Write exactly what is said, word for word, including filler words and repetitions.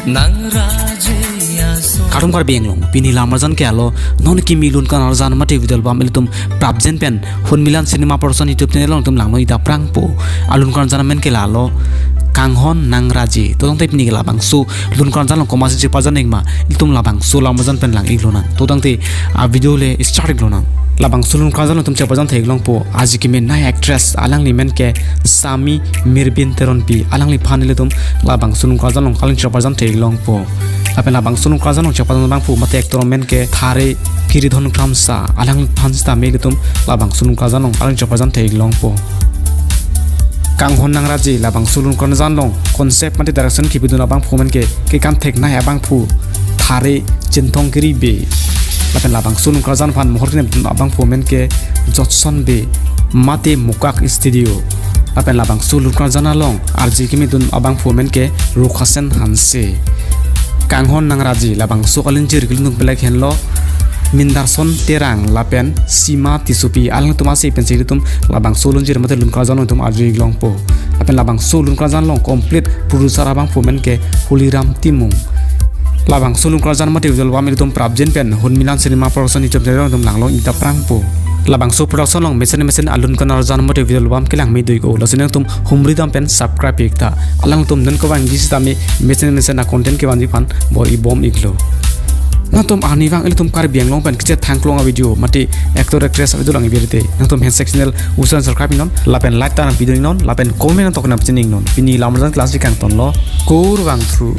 Nang raji aso. Kardom Karbi Anglong, pini lamarjan ke alo, non kimi lun karjan mate video album ilitum prapjin pen, Hunmilan Cinema Production YouTube channel along ilitum langno ida prangpo. Alun karjan amen ke lalo, Kanghon Nang Raji. To tangte pini ke labangso lun karjan along komatsi cheparjan ik ma, ilitum labangso lamarjan pen lang iklonang. To tangte avideo le start iklonang. Labangso lun karjan along ilitum cheparjan theklongpo. Arje kemenei actress alangli men ke Sami Mirbin Teronpi, alangliphan ilitum labangso lun karjan along kalin cheparjan theklongpo. Lapen labangso lun karjan along cheparjan abangphu mate actor men ke Thare Kiridhon Kramsa, alangliphan sitame ilitum labangso lun karjan along kalin cheparjan theklongpo. Kanghon Nang Raji labangso lun karjan along concept mate direction kepidun abangphu men ke kekam theknei abangphu Thare Chinthong Kiribe. Lapen labangso lun karjan aphan mohor kenepdun abangphu men ke Jotson Bey mate Mukak Studio. Lapen labangso lun karjan along arje kemedun abangphu men ke Rukhasen Hanse. Kanghon Nang Raji labangso alinjir kelunung pelek henlo Mindarson Terang lapen Sima Tissopi, alangtum ase pensi ilitum labangso alinjir mate lun karjan along ilitum arje iklongpo. Lapen labangso lun karjan along complete producer abangphu men ke Holiram Timung. Labangso lun karjan mate video album ilitum prapjin pen Hunmilan Cinema Production YouTube channel along ilitum langno ida prangpo. Labangso production along mesen mesen alun karjan mate video album kelang me do ik-o, lasi nangtum humri dam pen subscribe ik tha. Alangtum non kevangji sitame mesen mesen a content kevangji aphan bor-i bom iklo. Nangtum arnivang ilitum Karbi Anglong pen kechethang klong avideo mate actor actress avideo lang ibirte, nangtum handshake channel usan subscribe iknon, lapen like ta nangpidun iknon, lapen comment nangtok nangpachin iknon. Pini lamarjan ke lasi kangtonlo, kurvangthu.